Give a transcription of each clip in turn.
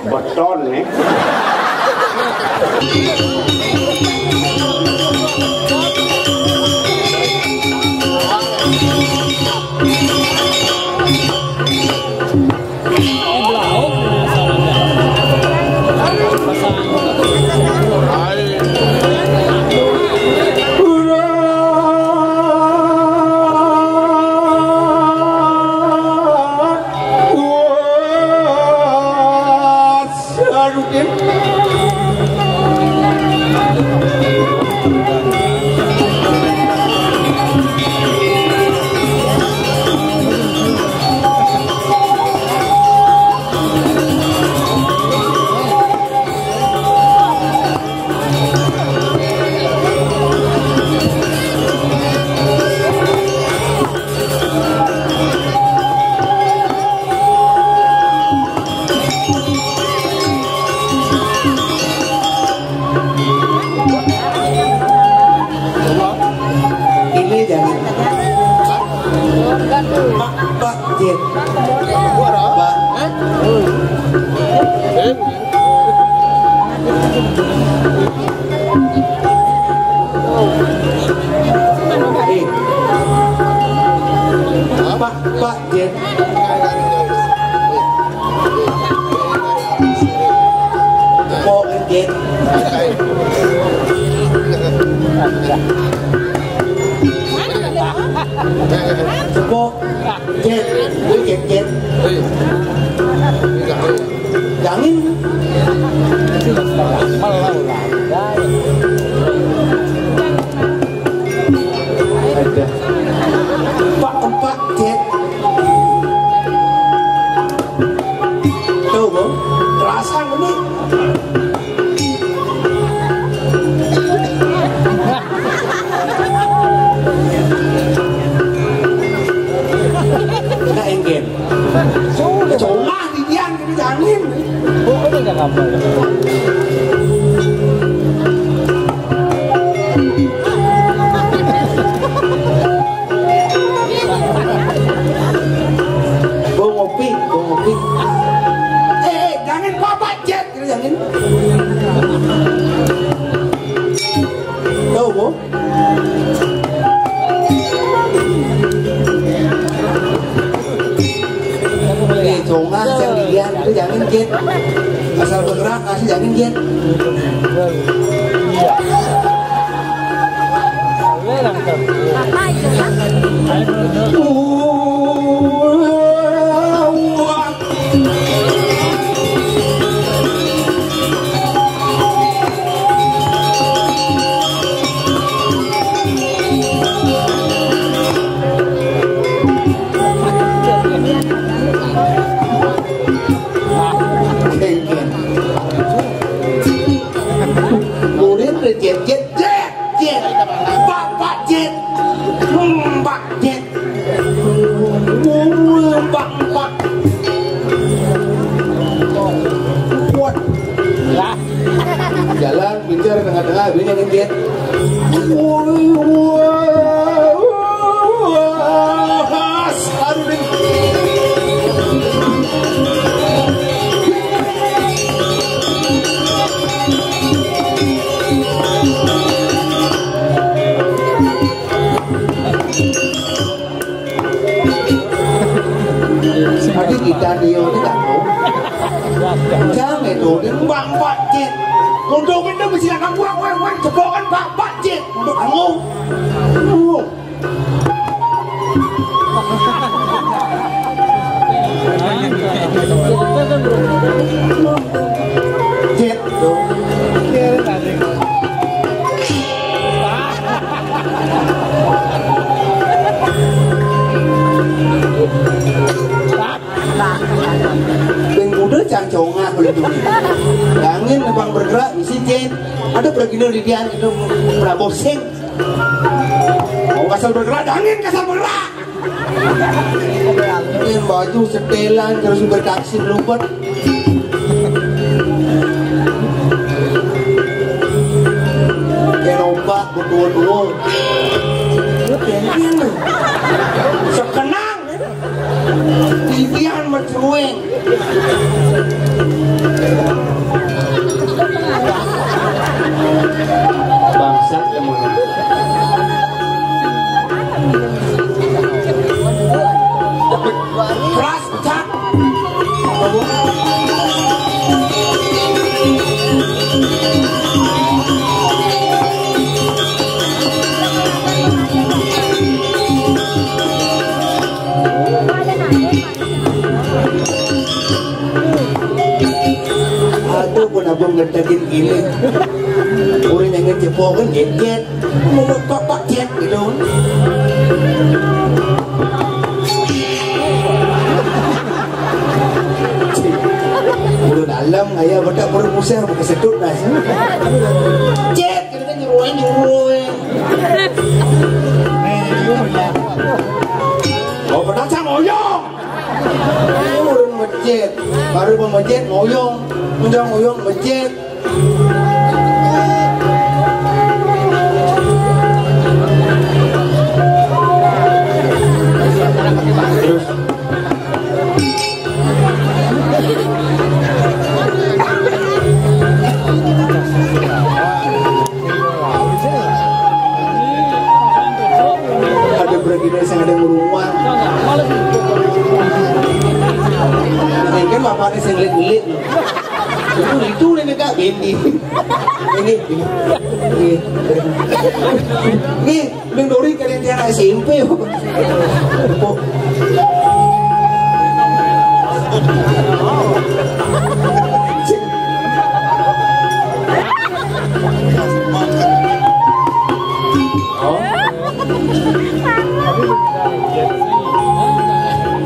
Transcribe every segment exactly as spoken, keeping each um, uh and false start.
Beton nih. Ini jangan. Pak, Pak, Jen. Pak. Eh. Pak, Pak, Jen. Sepok, Jen. Sepok, Jen. Jen, Jen. Jangin. Ada. Empat, empat, Jen. Tuh, Bang. Kerasa ini. Nggak enggen. Cuma di dia gitu, jangan. Oh, ini nggak apa-apa. Gua ngopi, gua ngopi. Eh, eh, jangan papa jet, gitu, jangan. Tahu, Bu? Eh, congan, jangan dilihat, itu jangan jet. Asal bergerak, asal jangan jet. Murid jet, jet, jet, jet. Bapak jet. Hmm, Pak jet. Hmm, Pak, Pak. Kuat. Jalan pinggir tengah-tengah, bini ngejet. Aduh, deh. Tadi kita dia ni tak tahu. Jangan tu, dia mbak-mbak cik. Untuk kita mesti nak buat orang-orang cepokan mbak-mbak cik. Untuk kamu. Cik. Ping kuda cang congak kulit tu. Angin nebang bergerak, mesti jen. Ada pergi dulu di dia, itu Prabowo Sing. Mau kasar bergerak, angin kasar bergerak. Ini baju setelan terus bertaksi melupet. Kayak lomba berdua-dua. Lu pengen lu. Sekenang. Titian menceruing. Pun abang ngedekin gini. Orang yang ngecepokin, jet, jet. Mau kok, kok jet gitu. Udah dalam, kayak bedak perut musah, bukan sedut dah. Jet, kita kan nyuruhin, nyuruhin. Oh, bedak sama oyong. Urun masjid, baru pun masjid ngoyong, udah ngoyong masjid. Terus ada beragina yang ada ngurungan. Ini kan bapaknya sing ngelit-ngelit. Itu, itu udah dekat bini. Ini, ini, ini. Ini, Bang Dori kalian dia anak S M P. Oh.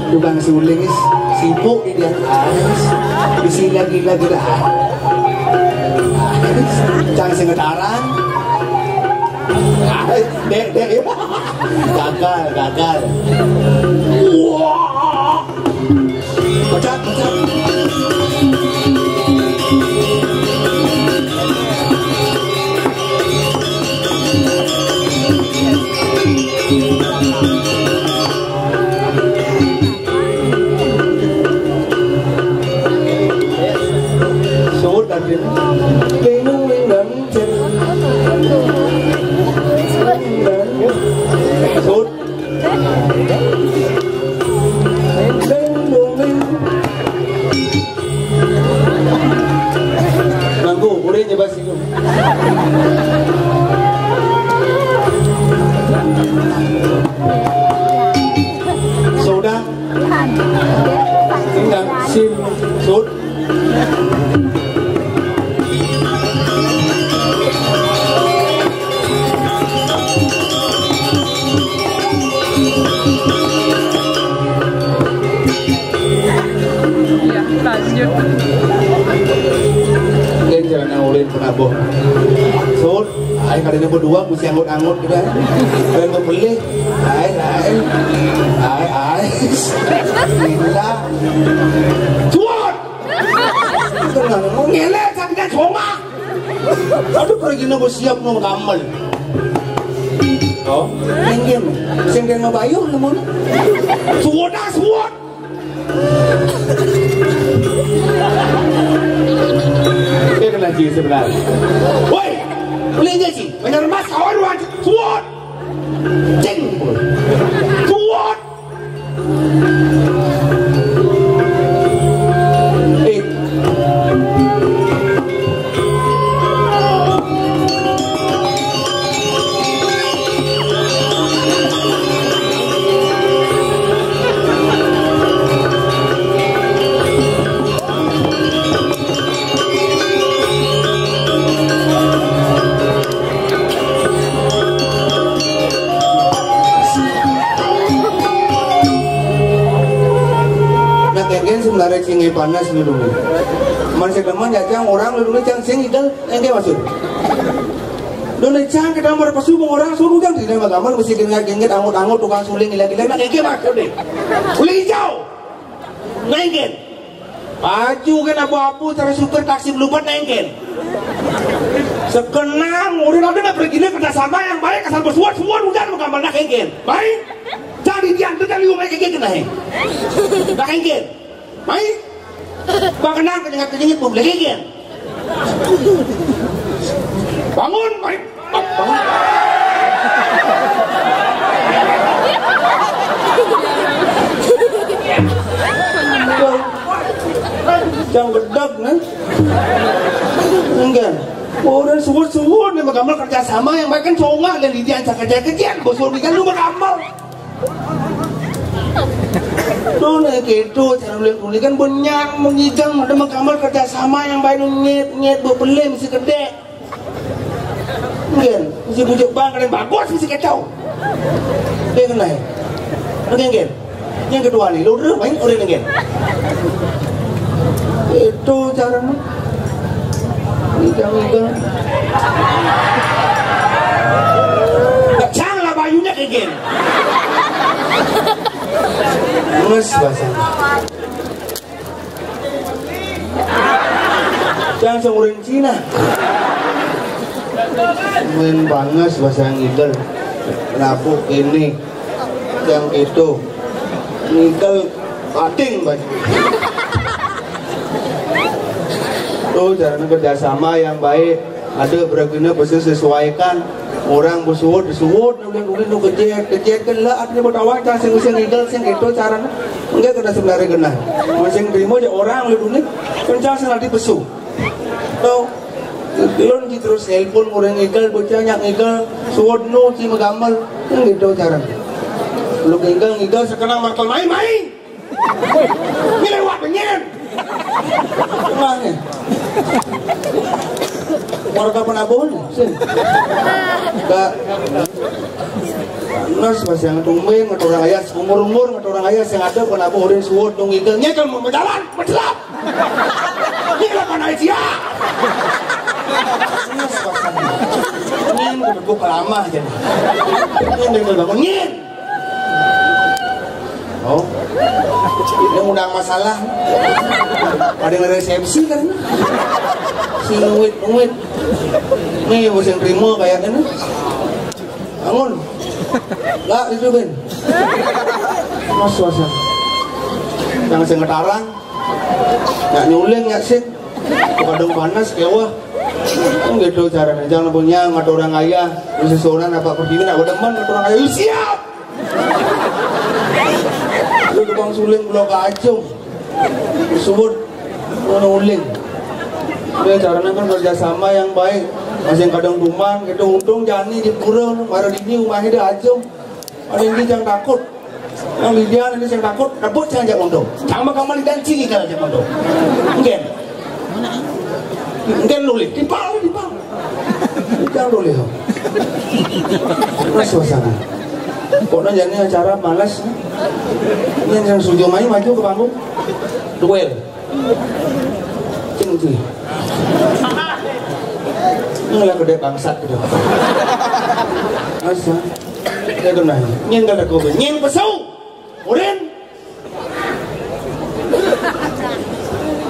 Tukang suling, is. Sibuk di dia. Ah, is. Di sini lagi, lagi dah. Ah, is. Jangan sengetarang. Ah, is. Dek, dek, ya. Gagal, gagal. Wah. Kocak, kocak. Sud dan Rin. Rin, rin, rin, rin. Sud. Mangku, boleh nyoba sini. Sudah. Tinggal sim, sud. Iya, lanjut. Ini jalan yang ulin penabuh. Sud, ayo kali ini berdua mesti anggut-anggut gitu ya. Dan membeli. Ayo, ayo. Ayo, ayo. Gila. Sud! Tenang, mau ngelek sampai songa. Aduh, pergi nunggu siap mau kamel. Oh, minggir. Sing den mabayuh namun. Suwota, suwot. Dia kena ji sebenarnya. Woi, belinya ji. Bener mas kawan wan. Suwot. Cing. Suwot. Eh. Nah, kengken sebenarnya cingai panas dulu. Masih teman jajang orang dulu cang sing idal, engke maksud. Dulu cang kita mau pesu orang suruh kan tidak gambar mesti kena genget angut-angut tukang suling gila-gila, nah, engke maksud deh. Ulih hijau. Nengken. Baju kan abu-abu, cara syukur taksi melupat nengken. Sekenang, udah nanti nak pergi kerja sama yang baik, asal bersuat, suat hujan, bukan mana kengken. Baik. Jadi dia nanti dari rumah kengken kena, eh. Nak kengken. Baik. Bang kenang, kenyang-kenyang, belum lagi kengken. Bangun, baik. Yang gedeg nih. Enggak. Orang suwun-suwun nih, gambar kerja sama yang baik kan congak dan dia yang kerja kerjaan bos lu kan lu gambar. Tuh, nih, gitu, cara uling-uling kan banyak mengigang, ada mengkamar kerjasama yang baik, nyet, nyet, buat beli, mesti gede. Nggih, mesti bujuk bang, ada yang bagus, mesti kacau. Dia kena. Oke, nggih. Yang kedua nih, lu udah main udah nggih. Itu caranya. Igang-igang. Gak salah bayunya kayak gini. Nges bahasanya. Jangan seorang Cina. Main banges bahasa ngigel. Napuk ini, yang itu. Ngigel pating banyak. Tuh, caranya kerjasama yang baik. Ada beraguna bisa sesuaikan. Orang bersuut, bersuut, nulis, nulis, nu kejek, kejek, kan lah, artinya bertawan, kan sing, sing ngigel, sing itu caranya. Enggak kena sebenarnya kena. Masing terima aja orang lu dunia. Kencang sing nanti pesu. Tuh, lun ki terus nelpon orang ngigel, bocah nyak ngigel, suut nu, ci megamel. Kan gitu caranya. Lu ngigel, ngigel, sekenang makan main-main. Ini lewat penyen. Mana? Warga Penabon, sih. Enggak. Nas pas yang tumben, ngatur orang ayah, umur-umur, ngatur orang ayah, yang ada, Penabon, orang suut, nung ngigel, nyekel, mau berjalan, berjelap. Ini lah kan aja. Nas pas yang. Ini, gue lama aja. Ini, dia bangun, nyin. Oh. Ini undang masalah. Ada yang resepsi kan? Si nguit-nguit. Nih, musim primo kayaknya nih. Bangun. Lah, itu kan. Mas, mas. Yang sing ngetarang. Nyak nyuling, nyak sing. Kadang panas, kewah. Kan gitu caranya. Jangan punya, nggak ada orang ayah. Bisa seorang apa pergi, nggak ada teman, nggak ada orang ayah. Siap. Lu tukang suling Blok Ajung. Suwut ngono uling. Dia caranya kan kerjasama yang baik. Masih kadang duman, gitu, untung jani di pura, baru dini rumahnya di Ajung. Ada yang jangan takut. Yang Lilian ini yang takut, rebut jangan jak untung. Jangan kamu dan cili kalau jak untung. Mungkin. Mungkin lulih, timpal, timpal. Jangan lulih. Terus suasana. Pokoknya jadi acara malas. Ini yang setuju main maju ke panggung. Duel. Cing, cing. Ini lah gede bangsat gitu. Masa? Dia tuh nanya. Nying kata gue, nying pesau. Urin.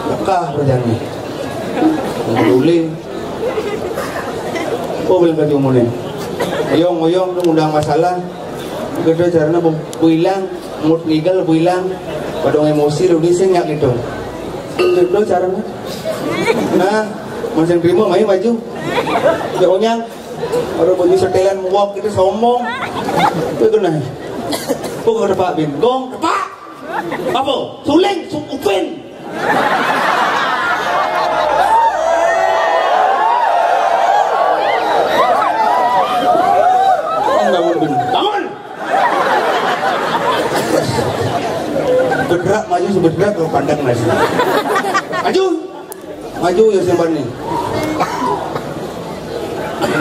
Bekah berjani. Peduli. Oh, boleh kata umurin. Oyong, oyong, lu undang masalah. Gitu caranya bu, bu hilang, mood legal bu hilang. Padahal emosi lu di sini gitu. Gitu caranya. Nah, masih terima main maju. Dia onyang. Ada bunyi setelan muak gitu sombong. Itu nah. Kok ada Pak Bin? Gong, Pak. Apa? Suling, su-, upin. Bangun, Bin. Bangun. Bedrak maju sebedrak kalau pandang nasi. Maju. Maju ya simpan nih.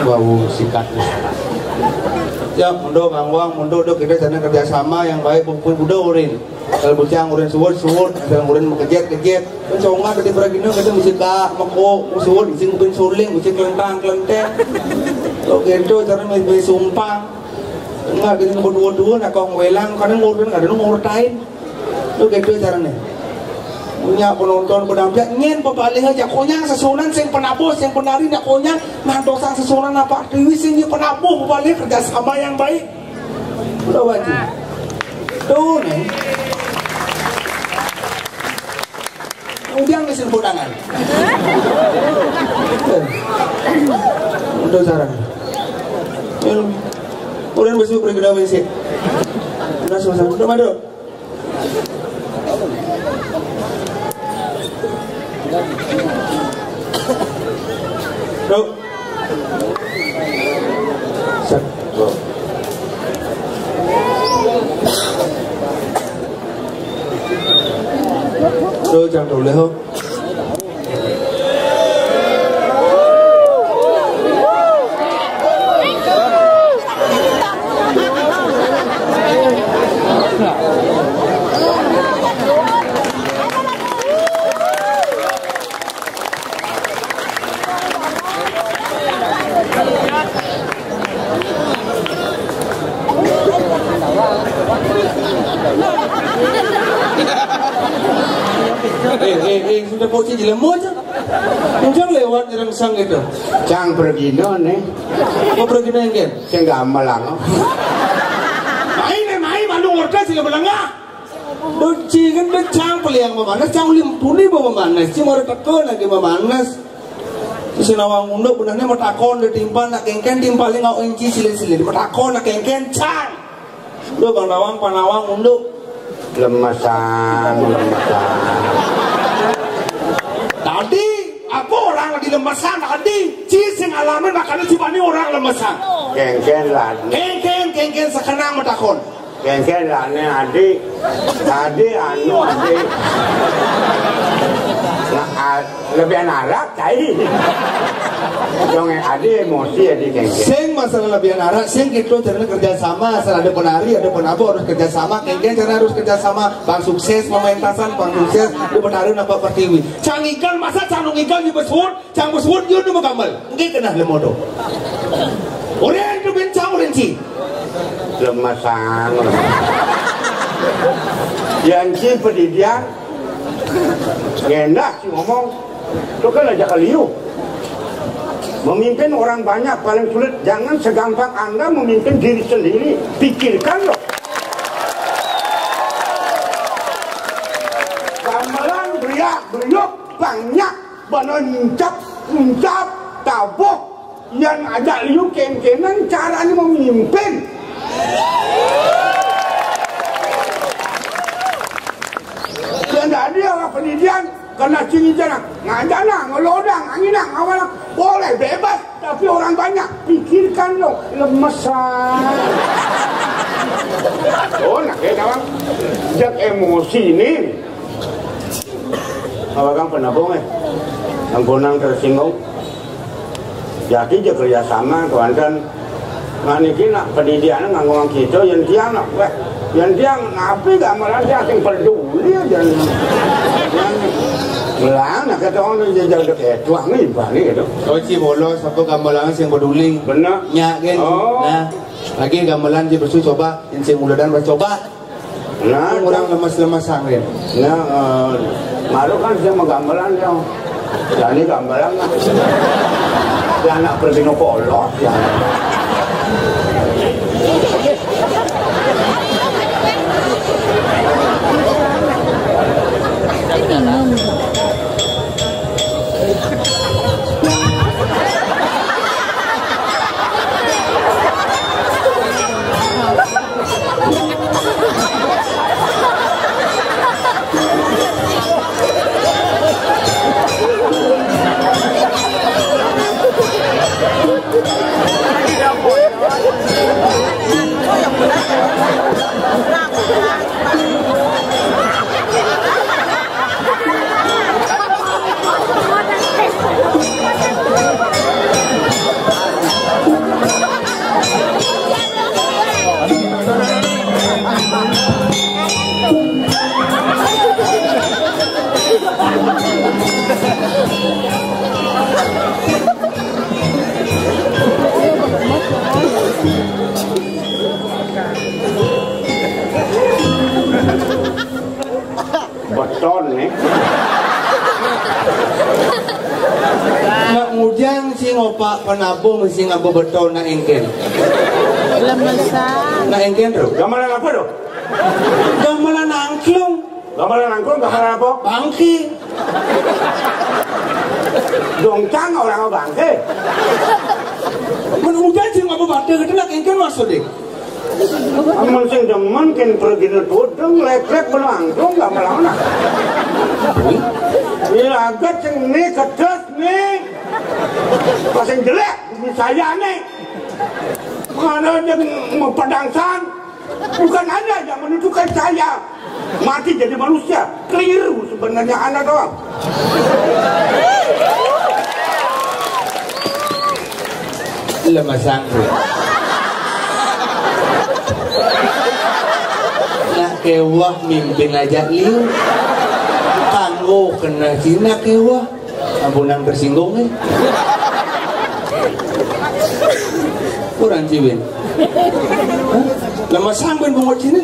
Bau sikat. Ya, mundur Bang Wang, mundur dok kita sana kerjasama yang baik pun udah urin. Kalau bocah ngurin suwut, suwut, kalau ngurin mekejit, kejit. Kan cuma tadi peragino kita mesti kak, meko, suwut, mesti kupin suling, mesti kelentang, kelenteng. Kalau gitu cara mesti sumpang. Enggak, kita ngebut dua-dua, nak kau ngewelang, kadang ngurut, kadang ngurtain. Itu gitu caranya. Punya penonton, penampilan, nyen pepalih aja, konyang sesunan, sing penabuh, sing penari, nak konyang, nah dosang sesunan apa, dewi sing penabuh, pepalih kerjasama yang baik. Udah wajib. Tuh nih. Ujang di sini tangan. Udah jarang. Udah besok pergi ke W C. Udah selesai. Udah madu. Dok. Set. Dok. Tuh, cang toleh, ho. Eh, eh, eh, sudah bocil jelema aja. Ujang lewat nyerengsang gitu. Cang pergina nih. Apa pergina yang gen? Sing gamelang. Main, eh, main, malu orta sila belengah. Doci kan becang peliang memanas, cang ulim puni bawa memanas, cuma ada teka lagi memanas. Sisi nawang unduk benarnya metakon di timpal nak kengken timpal ngau inci silin-silin. Metakon nak kengken cang. Lu bang nawang panawang unduk. Lemesan, lemesan. Tadi apa orang di lemesan tadi? Ci sing alamin makanya cuma ni orang lemesan. Kengken lah. Kengken, kengken sekenang metakon. Kengken lah ni adik. Adik anu adik. Nah, a-, lebih anak Arab tai. Dong adik emosi adik kengken. Sing masalah lebih anak Arab, sing gitu caranya kerja sama, asal ada penari, ada penabur harus kerja sama, kengken cara harus kerja sama. Bang sukses pementasan, bang sukses, di penari nampak pertiwi. Cang ikan masa cang ikan di besut, cang besut dia tu gambar. Mungkin kena lemodo. Orang tu bencang orang ci. Lemasang. Yang ci pendidian. Ngendak ci ngomong. Itu kan aja kaliu. Memimpin orang banyak paling sulit. Jangan segampang Anda memimpin diri sendiri. Pikirkan loh. Gamelan beriak beriuk banyak. Bana nyincap, nyincap, tabuh. Yang ajak liu kengkenan caranya memimpin. Yang tadi orang pendidian kena ciri jalan. Ngajana, ngelodang, anginang, awalang. Boleh bebas, tapi orang banyak. Pikirkan dong, lemesan. Oh, nak kayak kawan. Jak emosi ini. Awak kan penabung eh. Yang bonang tersinggung. Jadi je kerjasama kawan kan. Nah niki nak pendidikan nganggo kita yang tiang nak weh. Yang tiang ngapi gamelan tiang sing peduli aja. Yang melang nak kata orang yang jadi kayak tuang ni balik itu. Oh, ci bolos apa gamelan sing peduli. Benar. Nyak kan. Oh. Nah, lagi gamelan ci besu coba, yang sing muladan coba. Nah, orang lemas-lemas angin. Nah, eh, malu kan saya mau gamelan ya. Jadi gamelan lah. Ya anak pergi nopo Allah ya. Beton nih. Mak ngujang si ngopak penabung si ngabo beton nak engken. Lemesan. Nak engken tu. Gamelan apa tu? Gamelan angklung. Gamelan angklung, gamelan apa? Bangke. Dongcang orang bangke. Mun ngujang si ngabo bata gitu nak engken maksudnya. Amun sing demen kin pergina tudung leklek belangkung gamelan. Ini lagat sing ni kedas ni. Pas sing jelek bumi saya ni. Mana jeung mau pedangsan. Bukan Anda yang menentukan saya mati jadi manusia. Keliru sebenarnya Anda doang. Lemes sanggup. Nak kewah mimpin aja liu. Kanggo kena Cina kewah. Ampunang tersinggung nih. Kurang ciwin. Hah? Lemes sanggup bungut Cina.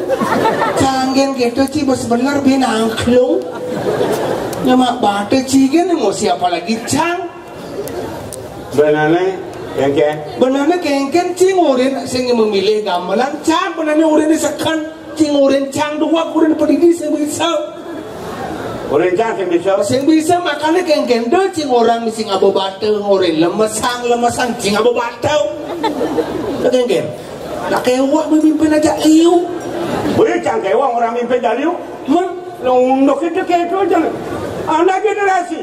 Canggen gitu ci bos bener bin angklung. Nama bate cigen mau siapa lagi cang? Benane kengken. Benane kengken cing urin sing memilih gamelan cang benane urin seken cing urin cang dua urin pedidi sing bisa. Urin cang sing bisa. Sing bisa makanya kengken do cing orang sing abo bate urin lemesang lemesang cing abo bate. Kengken. Nak kewak memimpin aja liu. Boleh cang kewak orang mimpin aja liu. Men, lo undok itu kayak itu aja. Anak generasi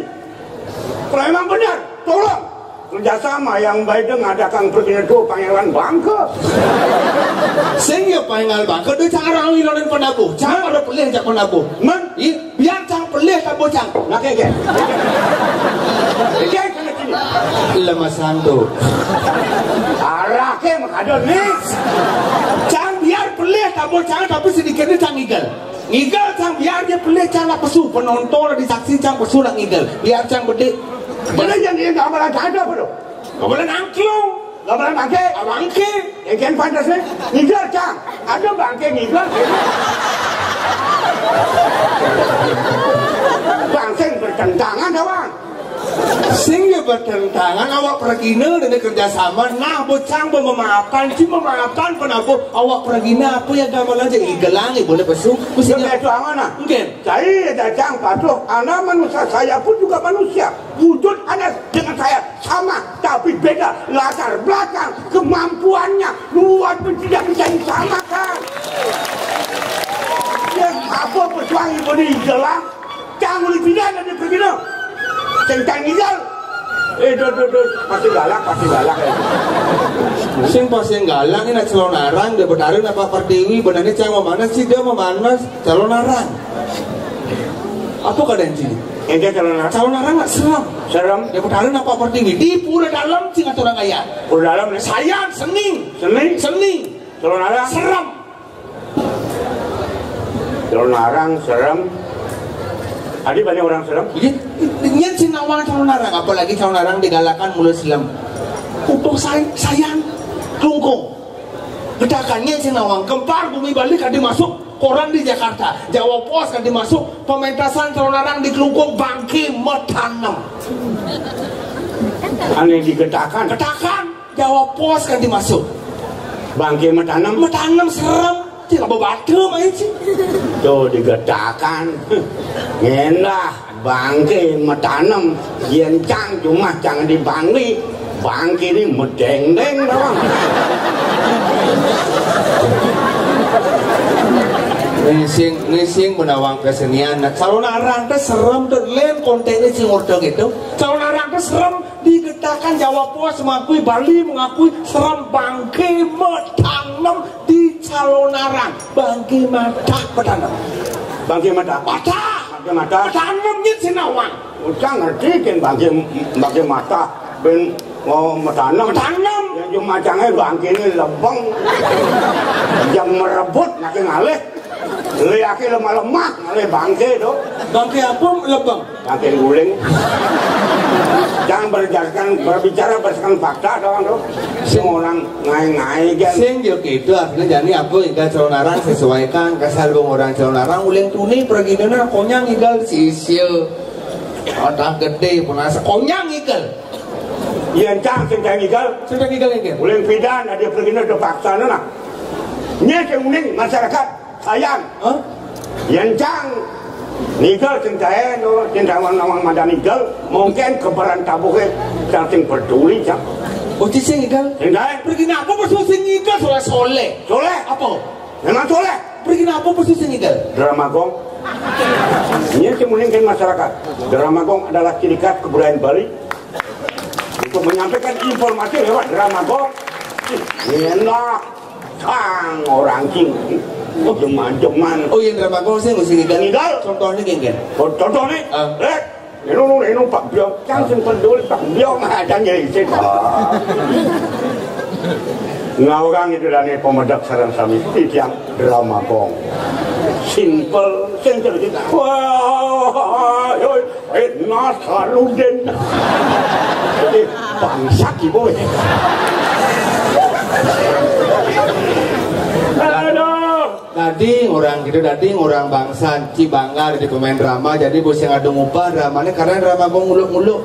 Kalau emang benar, tolong kerjasama yang baik ngadakan pergi itu Pangeran Bangke. Sing ya Pangeran Bangke, dia cara ngilonin penabuh. Cara ada pelih jak penabuh. Men? Ih, biar cang pelih tabuh cang. Nah, kayak kayak. Kayak kena sini. Lemesan tuh. Arah ke makadon nih. Cang biar pelih tabuh cang, tapi sedikitnya cang igel. Ngigel cang biar dia pelih cang nak pesu penonton di saksi cang pesu nak ngigel biar cang bedik. Mana yang dia nggak malah ada apa tu? Nggak boleh nangklung. Nggak boleh bangke. Bangke. Yang kian pantas ni ngigel cang. Ada bangke ngigel. Bangke bertentangan kawan. Sing ya bertentangan awak pergina dan kerjasama nah bocang memaafkan cuma memaafkan pun apa awak pergina apa yang gamal aja igelang ibu boleh pesu mesti itu amanah mungkin. Saya datang patuh anak manusia saya pun juga manusia wujud anak dengan saya sama tapi beda latar belakang kemampuannya luar pun tidak bisa disamakan. Ya apa pejuang ibu ni igelang Cang uli pindah dari pergi no. Ceng cang ijal. Eh, do, do, do. Pasti galak, pasti galak ya. Sing pas sing galak ini nak celon arang dia bertaruh apa pertiwi benarnya cang memanas sih dia memanas celon arang. Apa keadaan sini? Ente celon arang. Calon arang nak seram. Seram. Dia bertaruh apa pertiwi di pura dalam sing atau orang kaya. Pura dalam ni. Sayang sening. Sening. Sening. Calon arang. Seram. Calon arang serem. Ada banyak orang serem. Iya, nyen si nawang calon arang, apalagi calon arang digalakan mulai silam. Utuh say sayang, lungkung. Getakannya si nawang kempar bumi Bali kadi masuk koran di Jakarta, Jawa Pos kadi masuk pementasan calon arang di Kelungkung bangke metanem. Aneh digetakan. Getakan. Jawa Pos kan dimasuk. Bangke metanem. Metanem serem. Tidak bebata main sih. Tuh digetakan. Ngendah bangke metanem. Yen cang cuma cang di Bangli. Bangke ini medeng-deng doang. Ngising ngising menawang kesenian. Nah, calon arang teh serem tuh len kontennya sing ordo gitu. Calon arang teh serem Digetakan Jawa Pos mengakui Bali mengakui serem bangke metanem di Calonarang. Bangke matak metanem. Bangke matak. Matak. Bangke matak. Metanem nyit sinawang. Ucang ngerti kan bangke bangke matak ben mau metanem. Metanem. Yang cuma cangnya bangke ini lebeng. Yang merebut makin ngalih. Laki lemah-lemah, ngalih bangke tu. Bangke apa lebang? Bangke guling. Jangan berdasarkan berbicara berdasarkan fakta doang tu. Semua orang ngai-ngai kan. Sing yo gitu artinya jani apa igal calon arang sesuaikan kasar bung orang calon arang uling tuni pergi dana konyang igal sisil otak gede penasa konyang igal. Iya encang sing igal. Sing igal igal. Uling pidan ada pergi dana paksa nana. Nya sing uning masyarakat. Sayang. Hah? Yen cang nigel sing daen to, sing dawan nawang mandan nigel, mungkin kebaran tabuhe cang sing peduli cang. Oh, ci sing nigel. Sing daen. Pergi napa pesu sing nigel soleh-soleh? Soleh. Apa? Memang soleh. Pergi napa pesu sing nigel? Drama gong. Ini sing meningkin masyarakat. Drama gong adalah ciri khas kebudayaan Bali untuk menyampaikan informasi lewat drama gong. Enak. Kang orang king. Jeman-jeman. Oh, yang drama kau sih mesti nggal. Nggal. Contohnya gini. Contohnya. Ah. Eh, ini lu ini Pak Biong. Yang sing pendul Pak Biong aja ngisin. Ngaurang itu dari pemedak sarang sami titiang drama kong. Simple, simple gitu. Wah, yo, eh, Nasarudin. Jadi bangsa ibu. Aduh. Dadi orang gitu, dadi orang bangsa Cibangga di pemain drama, jadi bos yang ada ngubah dramanya karena drama gua nguluk-nguluk.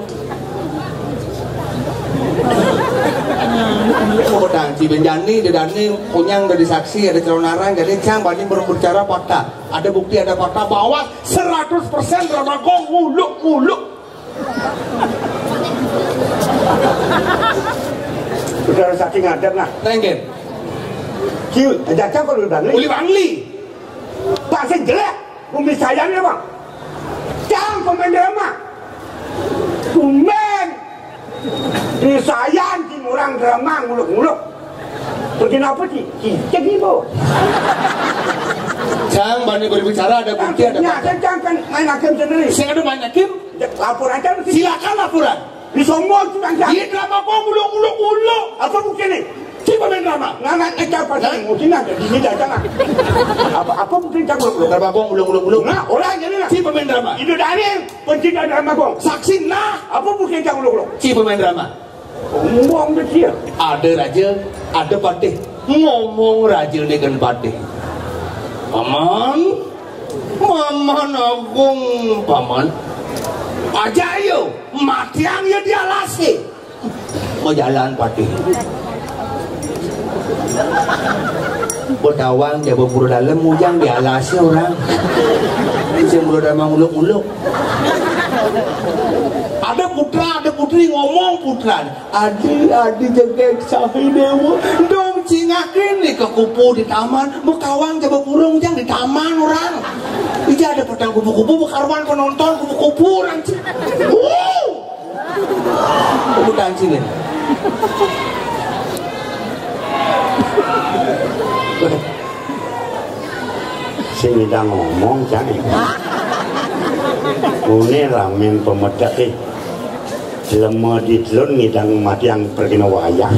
Mau tang Cibenjani, Dedani, Kunyang dari saksi, ada calon arang, jadi cang bani berbicara fakta. Ada bukti, ada fakta bahwa seratus persen drama gua nguluk-nguluk. Udah saking ngadeg nah. Tenggen. Ciu, jajang kalau udah Uli Bangli. Pasti jelek. Bumi sayangnya bang. Cang pemain drama. Tumben. Di sayan di orang drama nguluk-nguluk. Pergi apa sih? Cicek ibu. Cang bani berbicara ada bukti ada. Nyata cang kan main hakim sendiri. Saya ada main hakim. Lapor aja mesti. Silakan laporan. Disombong tukang jahat. Iya drama kok nguluk-nguluk-nguluk. Apa bukti nih? Coba main drama. Nana eca pas emosi nang di sini aja nah. Apa apa bukti cang nguluk-nguluk. Drama kok nguluk-nguluk-nguluk. Nah, orang jadi nah. Coba main drama. Itu dari pencinta drama kong. Saksi nah. Apa bukti cang nguluk-nguluk. Coba main drama. Ngomong kecil. Ada raja, ada patih. Ngomong raja dengan patih. Paman, paman agung, paman. Aja yo, matiang ya dialasi. Mau jalan patih. Betawang jaba pura dalam mujang dialasi orang. Sing pura dalam nguluk-nguluk. Ada putra, ada putri ngomong putra. Adi, adi jegeg sahi dewa. Dong cingakin nih ke kupu di taman. Bekawang jaba pura mujang di taman orang. Ija ada petang kupu-kupu bekaruan penonton kupu-kupu orang. Wuh. Kupu tancingin. Sing ngidang ngomong cang. Mune ramen pemedek eh. Lema di telun ngidang matiang perkina wayang.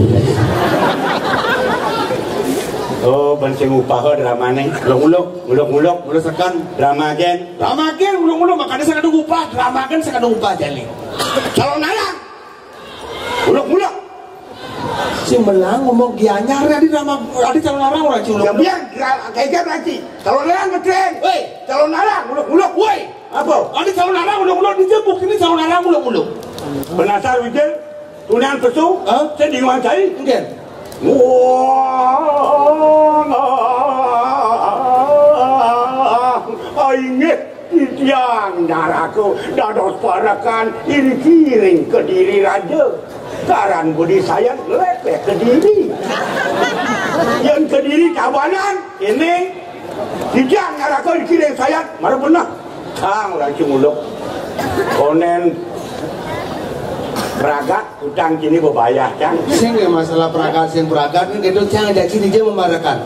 Oh, ben sing upaha dramane. Nguluk-nguluk, nguluk-nguluk, nguluk seken. Drama gen. Drama gen nguluk-nguluk makanya saya kadung upah, drama gen saya kadung upah jali. Calon anak. Nguluk-nguluk. Si melang ngomong gianyar ya di drama ada calon arang orang culuk. Ya biar kayak nanti. Calon arang ngetreng. Woi, calon arang nguluk-nguluk. Woi. Apa? Ada calon arang nguluk-nguluk dijebuk ini calon arang nguluk-nguluk. Penasar wijil, tunian pesu, hah? Saya diwancai. Enggak. Wah, inggih titiang naraka dados parekan iri kiring Kediri Raja. Karan budi sayan lepeh Kediri. Yang Kediri Tabanan ini titiang naraka iri kiring sayan mara benah. Kang lagi nguluk. Konen pragat utang kini bebayah cang. Sing ya masalah pragat sing pragat ni gitu cang aja sini dia memarakan.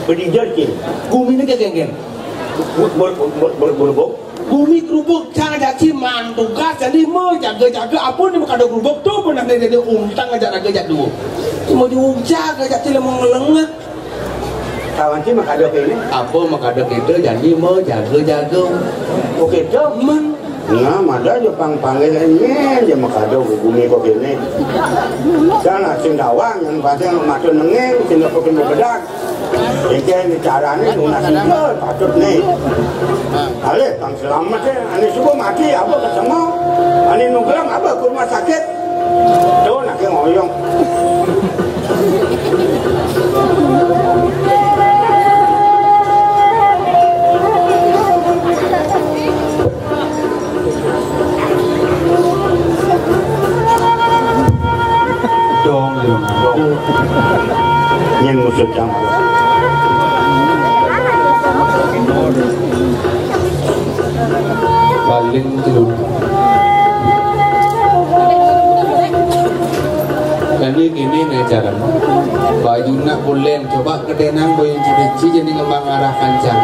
Bedijer cing. Gumi ni kegenggen. Bumi kerubuk cang aja sih man tugas jadi mau jaga-jaga apa ni kada kerubuk tu pernah ni jadi untang aja raga jadu. Cuma diujaga aja sih lemong lengat. Kawan sih makada kene. Apa makada kita jadi mau jaga-jaga. Oke tu. Men. Nah, mada je pang panggil nyen je makada gumi kok kene. Jangan sing dawang yang pasti maca nengeng sing kok kene bedak. Iki ni carane lunas itu patut ni. Ale pang selamat ya. Ani subuh mati apa ketemu. Ani nunggelam apa ke rumah sakit. Tuh nak ngoyong. Dong, dong, dong. Yang musuh campur. Paling dulu. Jadi gini nih caranya. Juna kulen, coba kedenang boyong cirici jadi ngembang arah kancang.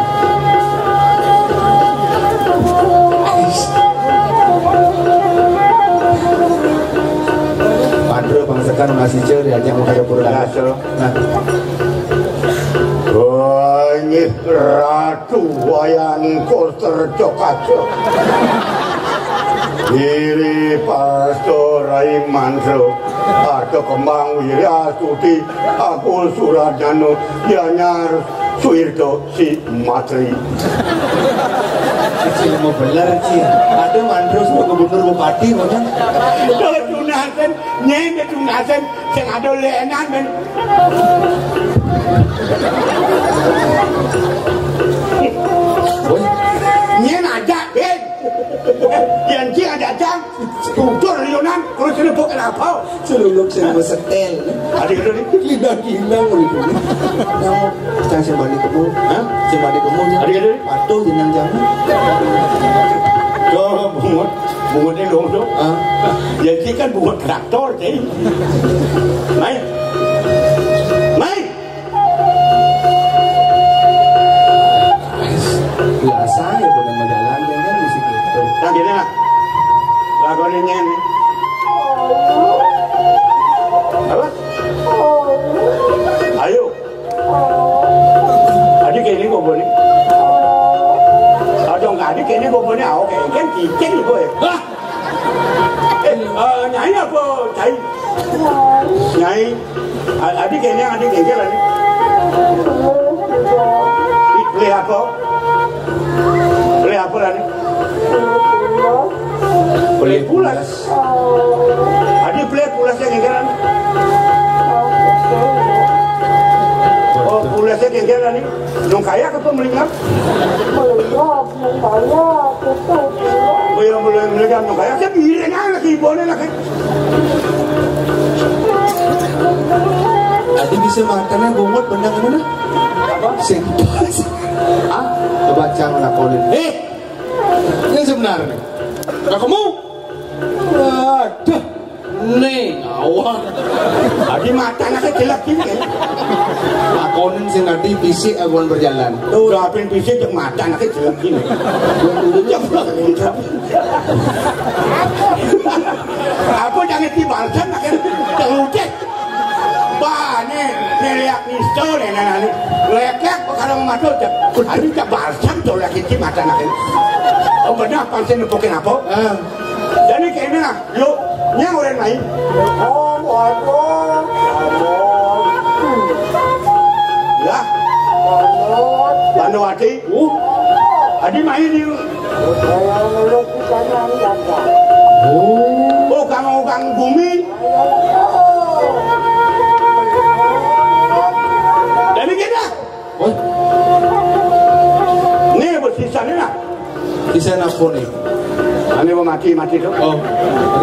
Padro pangsekan masih ceu diajak makaya pura. Nah. Banyih ratu wayang koster cokaco. Diri pastor Rai Mandro. Ada kembang wiri astuti. Aku Suradjana, Gianyar, Suwirto, si Matri. Kecil mau beler, Cil. Ada mandro sama gubernur bupati, ngomong. Kalau tunasen, nyai tunasen, sing ada lenan, men. Woi. Nyai aja, ben. Yang ci aja, cang. Tutur liunan, terus ini bukan apa? Celuluk sing besetel. Ada gitu nih. Lidah ginang gitu. Nah, saya sing balik kemu. Hah? Sing balik kemu. Ada gitu nih. Patuh jenang jangan. Tuh, bungut. Bungutnya dong tuh. Hah? Ya, sih kan bungut traktor, cai. Mai. Mai. Biasa ya, bukan majalan, kan, di situ. Nah, gini lah. Lagunya nyanyi. Apa? Ayo. Adi kene gombone. Aduh, enggak, adi kene gombone, ah, oke, kan cicing, boy. Hah? Eh, eh, nyai apa? Cai. Nyai. A-, adi kene, adi kene, adi. Beli apa? Beli apa, adi? Beli pulas. Adi beli pulas yang kengkeran. Oh, pulas yang kengkeran nih. Nung kaya ke pemerintah? Belum, belum kaya, tutup. Oh, yang belum, belum, nung kaya. Saya bilang aja lagi, boleh lagi. Adi bisa makannya bungut bener mana? Apa? Sing. Ah, coba cang lakonin. Eh, ini sebenarnya. Nah, kamu? Waduh. Nih, awak. Adi mata anaknya jelek gini ya. Lakonin sing adi fisik aguan berjalan. Tuh, rapin fisik jeung mata anaknya jelek gini. Jelek. Apa jangan dibalkan, makin telucek. Bah, nih, nih lihat nih, tuh, nih, nih, nih. Lekek, kalau mau masuk, cek. Aduh, cek balsam tuh, lagi di mata anak ini. Oh, benar, pasti nepukin apa? Ah. Jadi kayak ini lah, yuk, nyang orang lain. Oh, waduh. Ya. Bandowati. Uh. Adi main di. Saya meluk di sana, enggak, enggak. Oh. Oh, kamu orang bumi. Jadi kita. Wah. Nih, bersisa nih, nah. Bisa napun nih. Ane mau mati, mati tuh. Oh.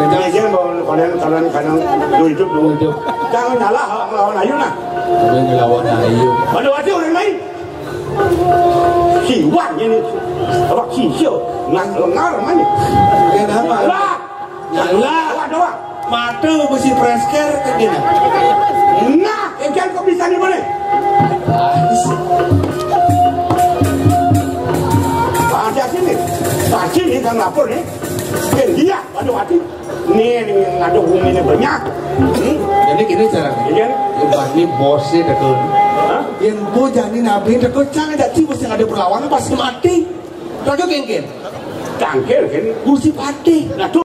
Ini aja mau kalian, kalian kadang lu hidup, lu hidup. Jangan nyala lawan ayu, nah. Udah ngelawan ayu. Bandowati orang lain. Siwah ini. Awak sisyo. Nggak lengar, mana? Kenapa? Lah. Nyala. Doang, doang. Mata besi presker kan dia. Nah, ikan kok bisa nih boleh? Ada sini. Pasti nih kan lapor nih. Dia, waduh, hati. Nih, nih, ada bumi ini banyak. Hmm? Jadi gini caranya. Iya. Ini bosnya dekun. Hah? Yang gue jadi nabi dekun, jangan jadi bos yang ada perlawanan pasti mati. Raga kengken. Cangkir, gini. Kursi patih. Nah, tuh.